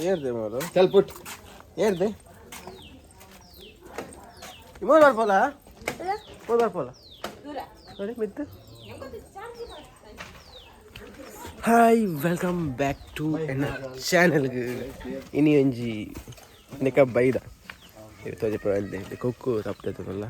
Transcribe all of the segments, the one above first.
ಏರ್ದೆ ಮಾರು. ಚಲ್ ಪುಟ್. ಏರ್ದೆ more ಬರ್ಪೋಲ, more ಬರ್ಪೋಲ ನೋಡಿ ಮಿತ್ತು. ಹಾಯ್, welcome back to ಎನ್ನ ಚಾನೆಲ್ಗೆ. ಇನಿ ಒಂಜಿ ನಿಕ ಬೈದ ತೋಜಪ್ಪ ಅಲ್ದೆ ಕೊಕ್ಕು ತಪ್ಪುತ್ತಲ್ಲ.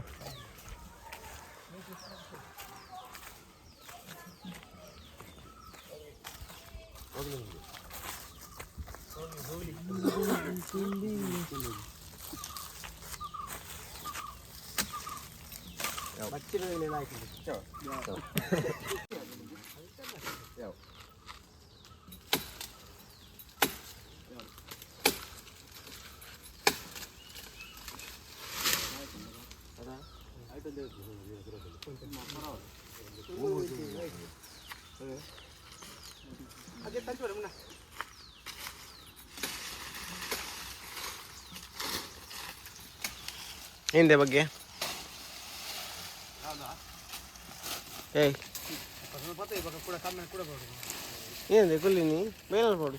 ಹಿಂದೆ ಬಗ್ಗೆ ಏಯ್ ఏంది కుల్లిని మేలలు పోడు.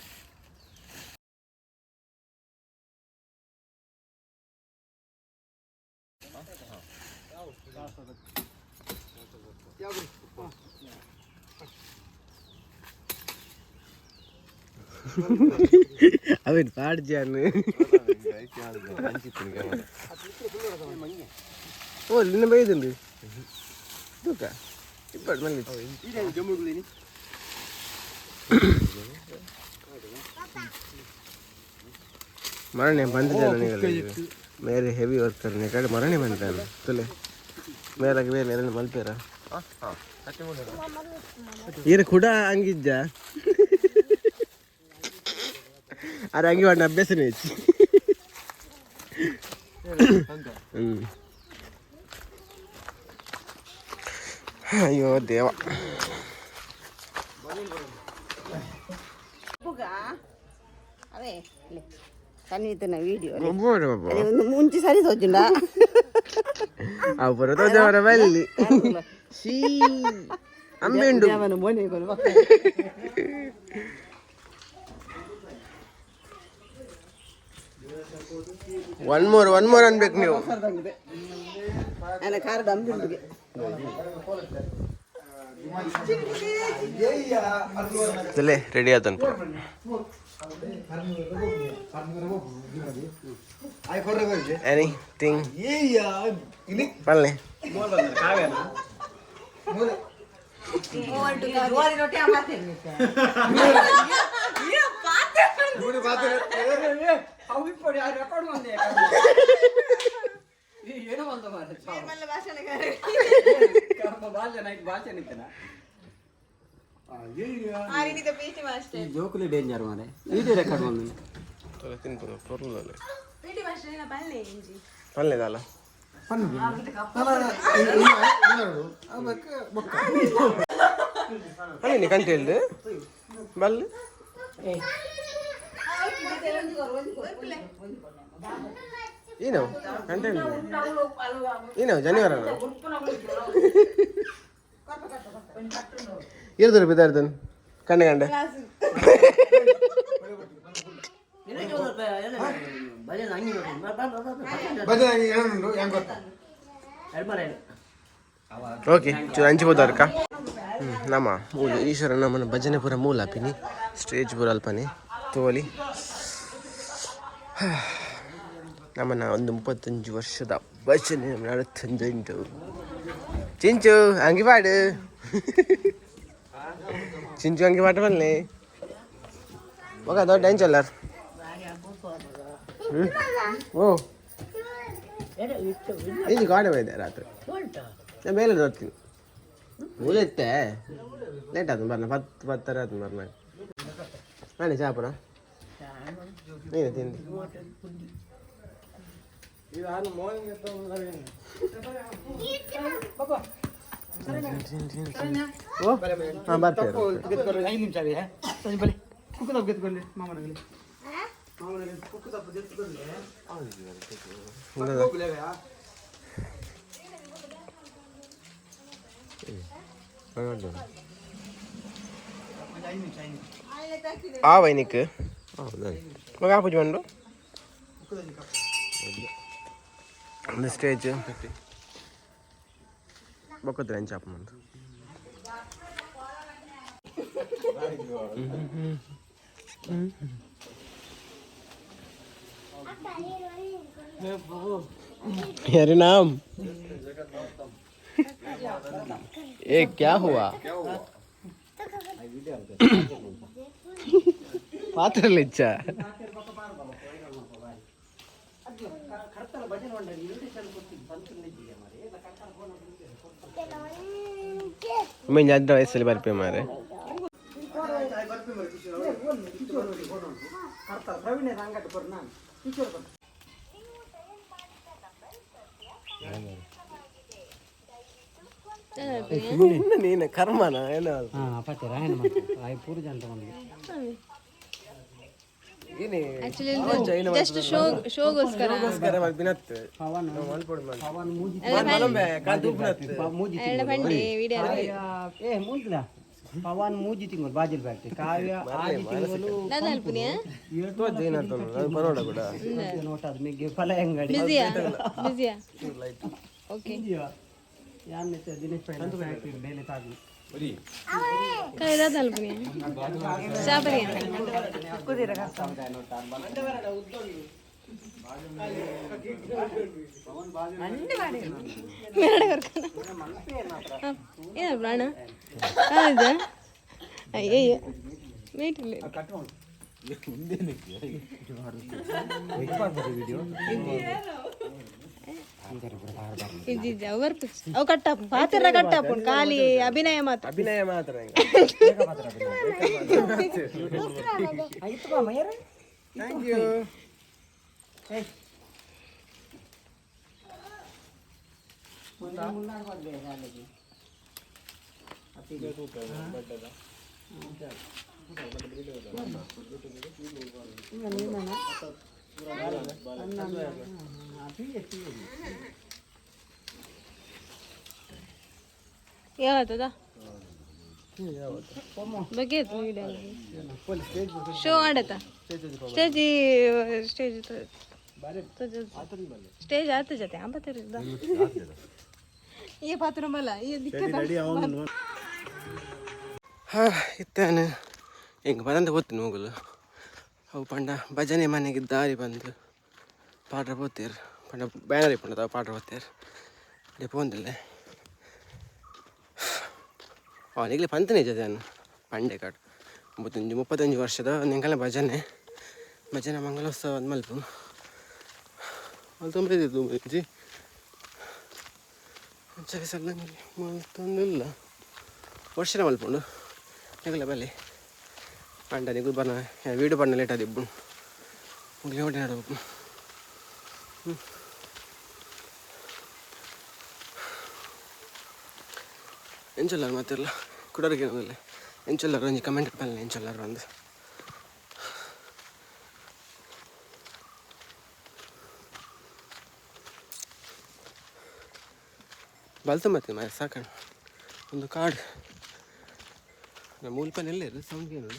ಅವೇನು ಪಾಡ್ಜಾನು. ಓ, ನಿನ್ನ ಬೈದುಂಡು ತೂಕ ಇಪ್ಪಡು ಮಲ್ಲಿ. ಮರಣೆ ಬಂದಿದ್ದಾನೆ. ಮೇರೆ ಹೆವಿ ವರ್ಕರ್ ಕಡೆ ಮರಣೆ ಬಂದಿದ್ದಾನೆ. ತುಲೆ ಮೇಲಾಗ ಬೇರೆ ಎಲ್ಲ ಮಲ್ಪೇರ ಈರ ಕೂಡ ಅಂಗಿಜ್ಜ. ಅರೆ ಅಂಗಿ ವಾಡಿನ ಅಭ್ಯಾಸನೇ ಹೆಚ್ಚು. ಹ್ಮ್. ಅಯ್ಯೋ ದೇವ. ಅವೇ ಕಣ್ಣೀತನ ವಿಡಿಯೋ ಒಂದು ಮುಂಚೆ ಸರಿ ತೋಜುಂಡ. ಅವರ ತೋಜವರ ಬಲ್ಲಿ ಶೀ ಅಂಬೆಂಡು. ಒನ್ ಮೋರ್, ಒನ್ ಮೋರ್ ಅನ್ಬೇಕು ನೀವು. ನನ್ನ ಕಾರದ ಅಂಬಿಂಡುಗೆ. ತಲೆ ರೆಡಿ ಆತನ್. ಎನಿಥಿಂಗ್ ಪಲ್ಲೆ. ಜೋಕುಲಿ ಡೇಂಜರ್ ಮಾರೆ, ವಿಡಿಯೋ ರೆಕಾರ್ಡ್ ಬಂದ. ತಿನ್ಪುನ ಪೊರ್ಲಲೆ ಪಲ್ಲೆದಲ್ಲ. ಪಲ್ಲೆ ಕಂಟೆ ಹೇಳ್ದು ಬಲ್ಲೆ. ಏನು ಕಂಟೆ ಹೇಳ್ದು? ಏನು ಜನಿವಾರ ಇರ್ತಾರೆ ಬಿದ್ದಾರ್ದನ್ ಕಂಡೆ ಕಂಡೆ. ಓಕೆ, ಚೂರು ಹಂಚ್ಬೋದಾರ್ಕ. ನಮ್ಮ ಮೂಲ ಈಶ್ವರ ನಮ್ಮನ ಭಜನೆ ಪೂರ ಮೂಲ ಆಪಿನಿ, ಸ್ಟೇಜ್ ಪೂರ ಅಲ್ಪನೆ ತೋಲಿ. ನಮ್ಮನ್ನ ಒಂದು 35 ವರ್ಷದ ಭಜನೆ ನಡತ್ತುಂಟು. ಚಿಂಚು ಅಂಗಿ ಪಾಡು, ಚಿಂಚು ಅಂಗಿ ಪಾಟ ಬನ್ನಿ. ఒక ದೊಡ್ಡ ಎಂಚಲ್ಲಾರ್. ಓ, ಇದು ಗಾಡಿ ಇದೆ ರಾತ್ರಿ. ನಾನು ಮೇಲೆ ನೋಡ್ತೀನಿ. ಮೂಲೆತ್ತೆ ಲೇಟ್ ಆಯ್ತು ಬರ್ನ, 10 10:30 ಆಯ್ತು ಬರ್ನ. ನಾನೇ ಚಾಪುರ ನೀನು ತಿಂಡಿ. ಓ ಹಾಂ, ಬರ್ತೇವೆ. 5 ನಿಮಿಷ ಬಲೆ ಕುಕ್ಕು ತಪ್ಪು ಗೆದ್ಕೊಳ್ಳಿ ಮಾಮನಲ್ಲಿ. ಆ ವೈನಿಕ್. ಮಗ ಪೂಜೆ ಬಂಡು ಒಂದು ಸ್ಟೇಜ್ ಬೊಕ್ಕತ್ರ ಎಂಚಾಪ ಮಂದು. अरे नाम ये क्या हुआ? ಪಾತ್ರ ಇಚ್ಚ. ಒಮ್ಮೆ ಅರ್ಧ ವಯಸ್ಸಲ್ಲಿ ಬರ್ಪೆ ಮಾರೆ. ನೀನು ಕರ್ಮನ ಏನೋ. ಜಸ್ಟ್ ಶೋ ಶೋಗೋಸ್ಕರ. ಪಂಡಿ ವಿಡಿಯೋ. ಏ ಮೂಂತಿಲ್ಲ ಪವನ್ ಮೂಜಿ ತಿಂಗಳು ಬಾಜಿಲ್ ಬ್ಯಾಟ್ರಿ ಕಾವ್ಯ ಆಜಿ ತಿಂಗಳು. ದಾದ ಅಲ್ಪುನಿಯ. ಕೂಡ ನೋಟದ ಮಿಗ್ಗೆ ಫಲ ಅಂಗಡಿ. ಬಿಸಿಯಾ ಬಿಸಿಯಾ, ಓಕೆ. ಯಾನ್ ದಿನೇಶ್ ಫ್ಯಾಕ್ಟ್ರಿ ಬೇಲೆ ತಾಗಿ. ಕಾಯಿ ದಾದ ಅಲ್ಪುನಿಯ ಚಾಪರಿಯ. ಮೇರಡ ಕರ್ಕನ ಏನ ಪ್ರಾಣ ಹೌದಾ? ಅಯ್ಯಯ್ಯ ಮೇಟಿಲ್ಲ. ಇಜ್ಜಿ ಅವು ಬರ್ಪುಜಿ, ಅವು ಕಟ್ಟಪ್ಪ ಪಾತ್ರ ಕಟ್ಟಪ್ಪ, ಖಾಲಿ ಅಭಿನಯ ಮಾತ್ರ. ಅಭಿನಯ ಮಾತ್ರ. Thank you. ಯಾವತ್ತದ ಬಗ್ಗೆ ಶೋ ಆಡತ ಸ್ಟೇಜ್ ಸ್ಟೇಜ್ ಸ್ಟೇಜ್ ಆತ ಜೊತೆ ಆಂಬತ್ತಿರದ ಈ ಪಾತ್ರ ಮಲ್ಲ ಈ ದಿಕ್ಕ. ಹಾ ಇತ್ತಾನೆ ಹಿಂಗೆ ಬರಂತ ಗೊತ್ತು ಹೋಗಲು. ಅವು ಪಂಡ ಭಜನೆ ಮನೆಗೆ ದಾರಿ ಬಂದು ಪಾಡ್ರ ಪೋತೇರು ಪಂಡ ಬ್ಯಾನರ್ ಇಪ್ಪುಂಡು ಪಾಡ್ರ ಪೋತೇರು ಅಡೆ ಪೋಂದಿಲ್ಲ. ಅವನಿಗೆ ಪಂತನೇ ಜೊತೆ ಪಂಡೆ ಕಾಡು 35 35 ವರ್ಷದ ನಿಂಕಲ ಭಜನೆ ಭಜನೆ ಮಂಗಲೋತ್ಸವ ಮಲ್ಪು ಮಲ್ತೊಂಬ ಇಜ್ಜಿ ಅಂಚೆ ಮಲ್ತೊಂದಿಲ್ಲ ವರ್ಷನ ಮಲ್ಪುಂಡು ನಿಗಲ ಬಲ್ಲಿ ಪಂಡ ನಿಗುಲು ಬನ್ನ ವೀಡಿಯೋ ಪಂಡ ಲೇಟ್ ಆದಿಬ್ಬು ಮುಗಿ ಹೊಟ್ಟೆ ನಡಬೇಕು. ಎಂಚೊಲ್ಲಾರು ಮಾತಿರಲ್ಲ ಕುಡರಿಗೆ ಇಲ್ಲ ಎಂಚೊಲ್ಲಾರು ಒಂಜಿ ಕಮೆಂಟ್ ಪನ್ಲೆ ಎಂಚೊಲ್ಲಾರು ಬಂದು. ಬಲ್ತು ಮತ್ತೆ ಮರ ಸಾಕಣ ಒಂದು ಕಾಡು ನಮ್ಮ ಮೂಲ್ಪನೆಲ್ಲ ಇರೋದು ಸೌಂಡ್ ಏನು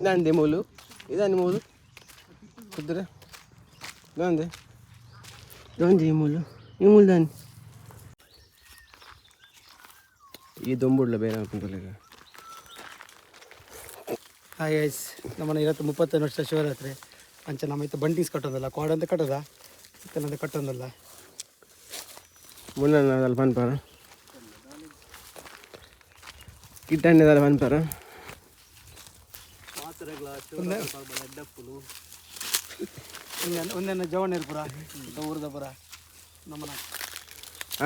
ಇದಂದೆ ಮೂಲು ಇದಾನೆ ಮೂಲು ಕುದ್ರೆ ಇದಂದೆ ದಾಂದೆ ಈ ಮೂಲು ಈ ಮೂಲು ದಾನಿ ಈ ದೊಂಬುಡ್ಲ ಬೇರೆ ಹಾಕೊಂತಲ್ಲ ಈಗ. ಹಾಯ್ ಗೈಸ್, ನಮ್ಮನೆ ಇವತ್ತು 35 ವರ್ಷ ಶಿವರಾತ್ರಿ ಅಂಚ ನಮ್ಮ ಇತ್ತ ಬಂಟಿಂಗ್ಸ್ ಕಟ್ಟೋದಲ್ಲ, ಕ್ವಾಡ್ ಅಂತ ಕಟ್ಟೋದ ಇತ್ತಲ್ಲಂತ ಕಟ್ಟೋದಲ್ಲ. ಮುನ್ನ ಪನ್ಪಾರ ಕಿಟ್ಟಣ್ಣದಲ್ಲ ಪನ್ಪಾರ. ಒಂದೆನ್ನ ಜವಣೀರ್ ಪುರ ಊರದ ಪುರ ನಮ್ಮನ.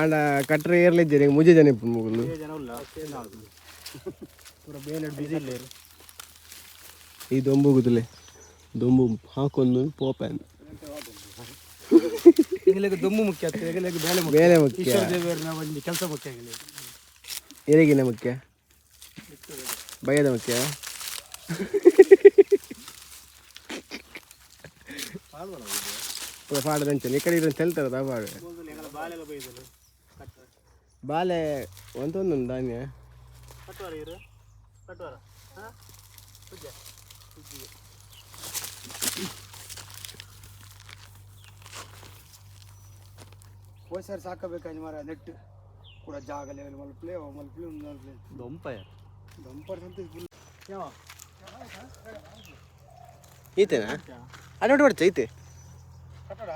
ಆಂಡ ಕಟ್ರೆ ಏರ್ಲಿದ್ದೆ ಮುಜೆ ಜನ ಇಪ್ಪು ಮುಗುಲು. ಜನ ಉಲ್ಲ ಪೂರ ಬೇಲೆ ಬಿಸಿ ಇಲ್ಲ. ಈ ದೊಂಬು ಗುದಲೆ ದೊಂಬು ಹಾಕೊಂಡು ಪೋಪನ್. ಎಂಗ್ಲಿಗೆ ದೊಂಬು ಮುಖ್ಯ ಆಗ್ತದೆ, ಎಂಗ್ಲಿಗೆ ಬೇಲೆ ಮುಖ್ಯ. ಬೇಲೆ ಮುಖ್ಯ. ಈಶ್ವರ ದೇವರನ್ನ ಒಂದು ಕೆಲಸ ಮುಖ್ಯ ಎಂಗ್ಲಿಗೆ. ಎರೆಗಿನ ಮುಖ್ಯ. ಬಯ್ಯದ ಮುಖ್ಯ. ಪೂರ ಪಾಡದಂಚನೆ ಈ ಕಡೆ ಇರೋ ತೆಲ್ತಾರ ಪಾಡು. ಬಾಲೆ ಒಂದೊಂದು ಧಾನ್ಯ. ಹೋದ ಸರಿ ಸಾಕಬೇಕಾಗಿ ಮರ ನೆಟ್ ಕೂಡ ಜಾಗ ಲೆವೆಲ್ ಮಲ್ಪ್ಲೆ ಮಲ್ಪ್ಲೆ ಒಂದು ಮಲ್ಪ್ಲೆ. ದೊಂಪಯ. ದೊಂಪರ್ ಅಂತ ಫುಲ್ ಯಾವ. ಈತೆನಾ? ಅಡ್ಡ ಬರ್ತ ಐತೆ. ಕಟ್ಟಡ.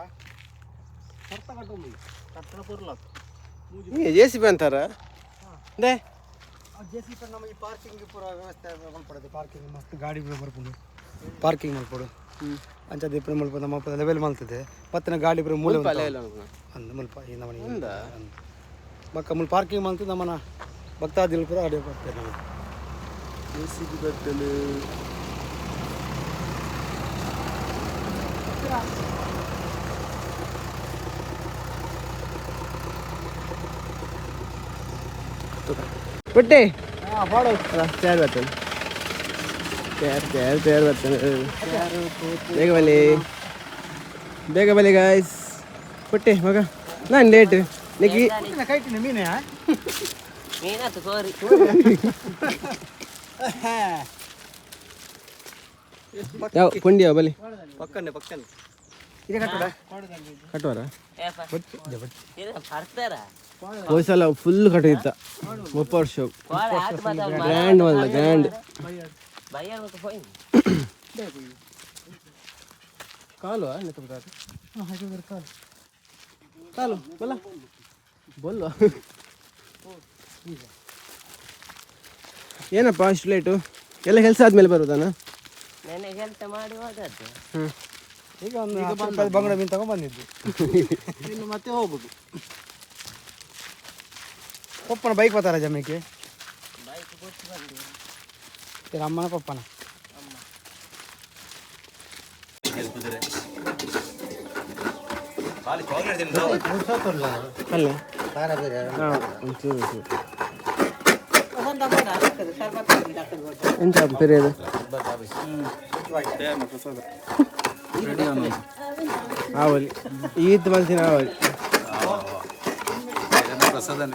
ಈ ಜೆ ಸಿ ಬಿ ಅಂತಾರ they. J C B ನಮ್ಮ ಈ ಪಾರ್ಕಿಂಗ್ ಪೂರ ವ್ಯವಸ್ಥೆ ಮಲ್ಪಡೋದು. ಪಾರ್ಕಿಂಗ್ ಮಸ್ತ್ ಗಾಡಿ ಪೂರ ಬರ್ಪುಂಡು. ಪಾರ್ಕಿಂಗ್ ಮಲ್ಪಡು ಅಂಚ ದಿಪ್ಪು ಮಲ್ಪ ನಮ್ಮ ಲೆವೆಲ್ ಮಲ್ತದೆ. ಪತ್ತಿನ ಗಾಡಿ ಪೂರ ಮೂಲೆ ಅಂದ್ ಮುಲ್ಪ ಈ ನಮ್ಮನೆ ಬೊಕ್ಕ ಮುಲ್ಪ ಪಾರ್ಕಿಂಗ್ ಮಲ್ತು ನಮ್ಮನ ಭಕ್ತಾದಿಗಳು ಪೂರ ಗಾಡಿ ಬರ್ತಾರೆ ನಮ್ಮ. ಜೆ ಸಿ ಬಿ ಬರ್ತದೆ. ಪುಟ್ಟಿ ತಯಾರು ಬರ್ತೇನೆ. ತಯಾರು ತಯಾರು ತಯಾರು ಬರ್ತೇನೆ. ಬೇಗ ಬಲಿ, ಬೇಗ ಬಲಿ ಗಾಯ್ಸ್. ಪುಟ್ಟಿ ಮಗ, ನಾನು ಲೇಟ್ ನಿಕ್ಕಿ. ಕೈಟಿನ ಮೀನೇ. ಯಾವ ಪುಂಡಿಯ ಬಲಿ? ಪಕ್ಕನೆ ಪಕ್ಕನೆ. ಇದೆ ಕಟ್ಟಡ. ಕಟ್ಟುವಾರ? ಹೋದ ಸಲ ಫುಲ್ ಕಟ್ಟಿತ್ತ. 30 ವರ್ಷ ಗ್ರ್ಯಾಂಡ್ ಮಲ್ಲ ಗ್ರ್ಯಾಂಡ್. ಕಾಲು ಕಾಲು ಬಲ್ಲ ಬೊಲ್ಲು. ಏನಪ್ಪ ಅಷ್ಟು ಲೇಟು? ಎಲ್ಲ ಕೆಲಸ ಆದ್ಮೇಲೆ ಬರುದಾನ? ನೆನೆ ಕೆಲಸ ಮಾಡಿ ಹೋದದ್ದು. ಹ್ಞೂ. ಈಗ ಒಂದು 10 ರೂಪಾಯಿ ಬಂಗಡ ಮೀನು ತಗೊಂಡ್ ಬಂದಿದ್ದು. ಇನ್ನು ಮತ್ತೆ ಹೋಗುದು. ಪಪ್ಪನ ಬೈಕ್ ಬರ್ತಾರ ಜಮಕ್ಕೆ. ಅಮ್ಮನ ಪಪ್ಪನ. ಅಲ್ಲ, ಹಾಂ, ಒಂಚೂರು ಒಂಚೂರು. ಎಂತ ಪೆರಿಯದು? ಆವಲಿ ಈತ್ ಮಲ್ತಿನ ಆವಲಿ. ಪ್ರಸಾದನೆ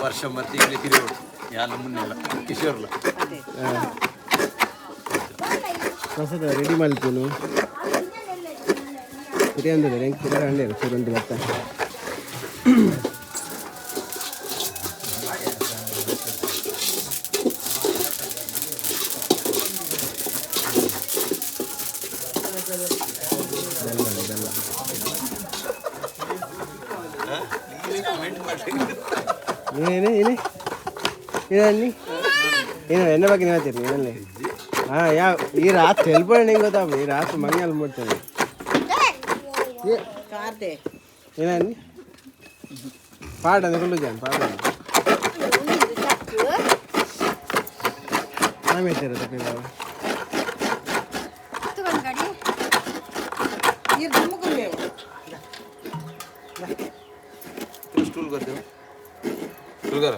ವರ್ಷ ಮತ್ತೆ ಈಗಲೇ ತಿರುಗೋಡು ಯಾಲ ಮುನ್ನೆಲ್ಲ ಕಿಶೋರ್ಲ. ಪ್ರಸಾದ ರೆಡಿ ಮಲ್ಪುನು. ಪಿರಿ ಅಂದ್ರೆ ಎಂಕ್ ಪಿರಿ ಅಂಡೇರು ಸುರಂದು ಬತ್ತ. ಬೆಲ್ಲ ಬೆಲ್ಲ. ಏನೇ ಏನೇ ಏನಲ್ಲಿ ಏನು ಎನ್ನ ಬಗ್ಗೆ ನೀವು ಏನಲ್ಲಿ? ಹಾಂ, ಯಾವ ಈ ರಾತ್ರಿ ಎಲ್ಬೋಣ ನಿಂಗೆ ಗೊತ್ತಾಗ. ಈ ರಾತ್ರಿ ಮಂಗಲ್ ಮುಡ್ತೇನೆ. ಕಾರ್ತೆ. ಏನಲ್ಲಿ ಪಾಡ ಅಂದ್ರೆ ಜಾನ್ ಪಾಡ. ಆಮೇಲೆ ತಪ್ಪಿದ. ಗಾಡಿ. ನೀರು ದುಮ್ಮುಗುಂಡೆ. ಸ್ಟೂಲ್ ಬರ್ತೇವೆ ಸ್ಟೂಲ್ಗಾರ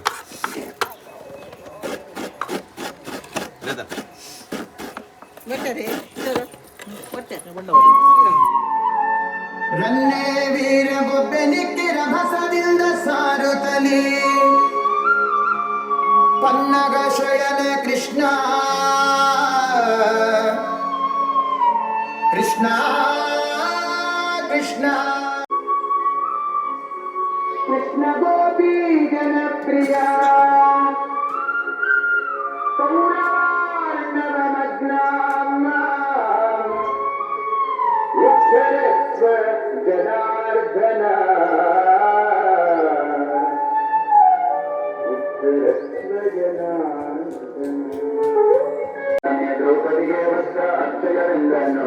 లేదా. ಬರ್ತಾರೆ ಬರ್ತಾರೆ. ರನ್ನೇ ವೀರ ಬೊಬ್ಬೆ ನಿಕ್ಕಿರ ಭಸದಿಂದ ಸಾರುತ್ತಲಿ ಪನ್ನಗ ಶಯನ ಕೃಷ್ಣ ಕೃಷ್ಣ ಕೃಷ್ಣ ಕೃಷ್ಣ ಗೋಪಿ ಜನಪ್ರಿಯ ಕೌರವಾರ್ಣವ ಉದ್ಧರಸ್ವ ಜನಾರ್ದನ, ಉದ್ಧರಸ್ವ ಜನಾರ್ದನ. ದ್ರೌಪದಿಗೆ ವಸ್ತ್ರ ಅಕ್ಷಯವೆಂದನು.